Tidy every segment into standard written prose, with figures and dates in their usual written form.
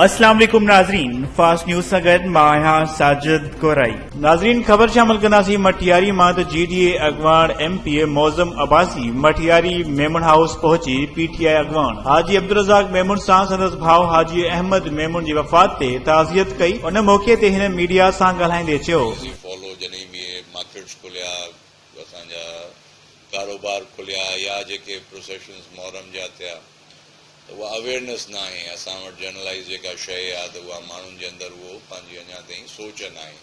اسلام عليڪم ناظرين فاسٽ نيوز سان گڏ مان آهيان ساجد ڪورائي. ناظرين خبر شامل ڪنداسين مٽياري مان ته جي ڊي اي اڳواڻ M P A Moazzam Abbasi Matiari Memon house پهچي پي ٽي آء اڳواڻ حاجي عبدالرزاق ميمڻ سان سندس ڀاء حاجي احمد ميمڻ جي وفات تي تعزيت ڪئي ان موقعي تي هن ميڊيا سان ڳالهائيندي چيو. ايزي فالو جڏهن به اهي مارڪيٽس کليا اسان جا ڪاروبار کليا يا جيڪي پروسيشنز محرم جا ٿيا ته اها اويئرنيس ناهي اسان وٽ جنرلائيز جيڪا شيء آهي ته اها ماڻهن جي اندر اهو پنهنجي اڃا تائين سوچ ناهي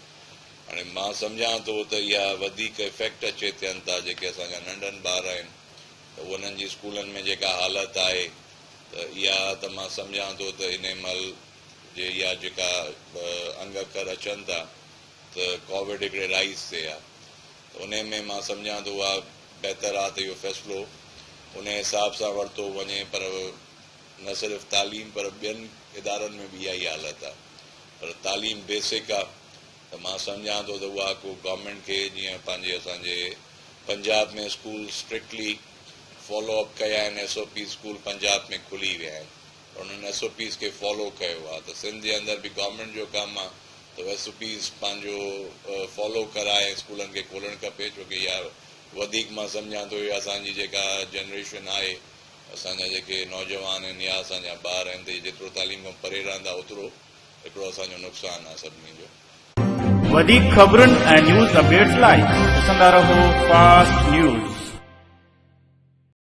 هاڻي مان سمجهان ٿو ته اها وڌيڪ افيڪٽ اچي ٿين ٿا جيڪي اسان جا ننڍن ٻار آهن ته انهن جي اسڪولن ۾ جيڪا حالت آهي ته اها ته مان سمجهان ٿو ته انهي مهل جي اها جيڪا انگ اکر اچن ٿا ته ڪووڊ هڪڙي رائيز تي آهي ته انهي ۾ مان سمجهان ٿو اها بهتر آ ته اهو فيصلو انهي حساب سان ورتو وڃي پر نه صرف تعليم پر ٻين ادارن ۾ به اها ئي حالت آ پر تعليم بيسڪ آ ته مان سمجهان ٿو ته اها ڪو گورنمينٽ کي جيئن پنهنجي اسان جي Punjab ۾ school strictly follow up ڪيا آهن S O Ps school Punjab ۾ کلي ويا آهن پر انهن ايس او پيز کي فالو ڪيو آ ته سنڌ جي اندر به گورنمينٽ جو ڪم آ ته ايس او پيز پنهنجو فالو ڪرائي اسڪولن کي کولڻ کپي ڇو ڪي اها وڌيڪ مان سمجهان ٿو اها اسان جي جيڪا جنريشن آهي اسان جا جيڪي نوجوان آهن يا اسان جا ٻار آهن ته اهي جيترو تعليم کان پري رهندا اوترو هڪڙو اسان جو نقصان آهي سڀني جو. وڌيڪ خبرن ۽ نيوز اپڊيٽس لاء ڏسندا رهو فاسٽ نيوز.